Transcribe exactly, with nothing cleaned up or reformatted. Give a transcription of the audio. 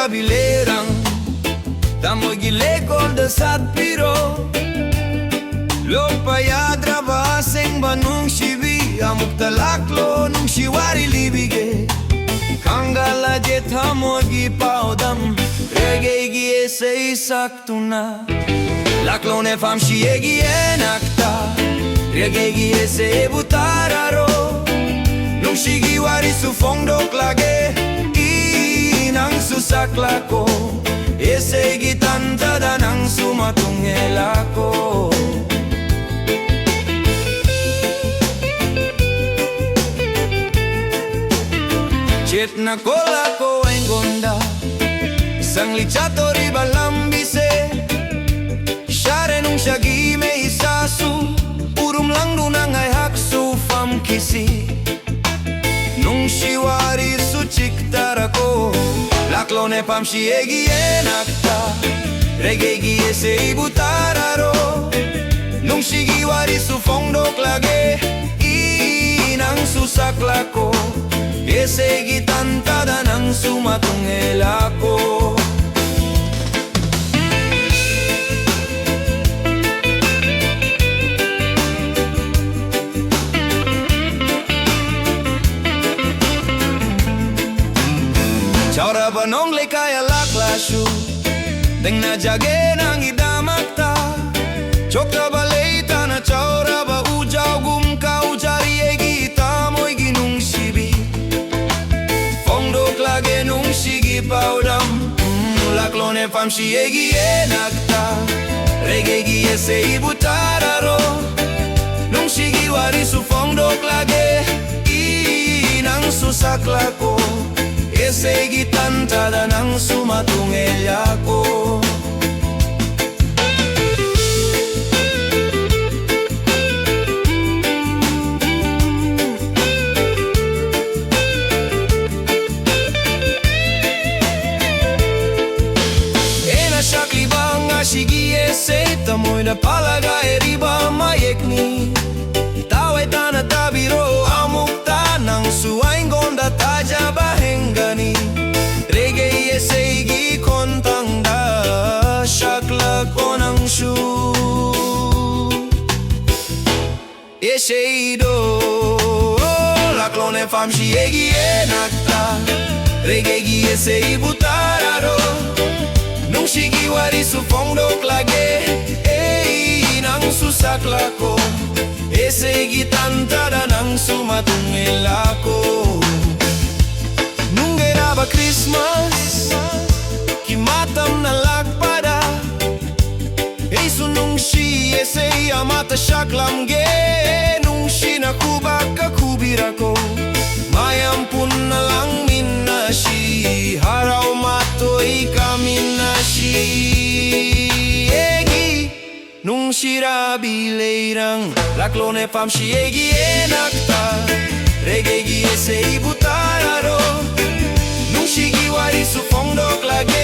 Bilerang, tamoigi lekolda satpiro. Lopa yadraba asengba nungshibi, amukta laklo nungshi wari libige. Kangala je tamoigi paudam, regeigi esei saktuna. Laklon F M shi egi enakta, regeigi ese ebu tararo. Nungshigi wari su fongdok lage, inang su saklako. Esegi tantada nang su matung elako. Chetna kolako aingonda, sangli chato riba lambise. Share nungshagi me isasu, urum langdu nangai haksu famkisi. Nungshi wari su chiktarako, laklon F M shi egi enakta, regeigi esei butararo. Nungshigi wari su fongdok lage, inang su saklako. Esegi tantada nang su matung elako. Chauraba nongle kaya laklashu, dengna jage nang idamakta. Chokraba leitana chauraba ujaugum ka ujari egi tamoigi nungshibi. Fongdok lage nungshigi paudam, mm, laklon F M shi egi enakta, regeigi esei butararo. Nungshigi wari su fongdok lage, inang su saklako. Esegi tantada nang su matung elako. Ena shakli banga shigi esei tamoina palaga eriba mayekni. Tawaitana tabiro amukta nang su aingonda tajaba hengani. Regeigi esei Pamshi egi enakta, regegi ese ibutara ro. Nungshigi wari su fongdok lage, ei nang su saklako. Ese igi tantada nang su matung elako. Nungeraba Christmas, kimatam na lakpada. Ei su nungshi ese amata shaklamge, nungshi na kubaka kubirako. Mayam pun na langminashi, harau matoi kaminashi. Egi, nungshira bileirang, laklone pamshi egi enakta. Regegi ese ibutara ro. Nungshigi wari su fongdok lage,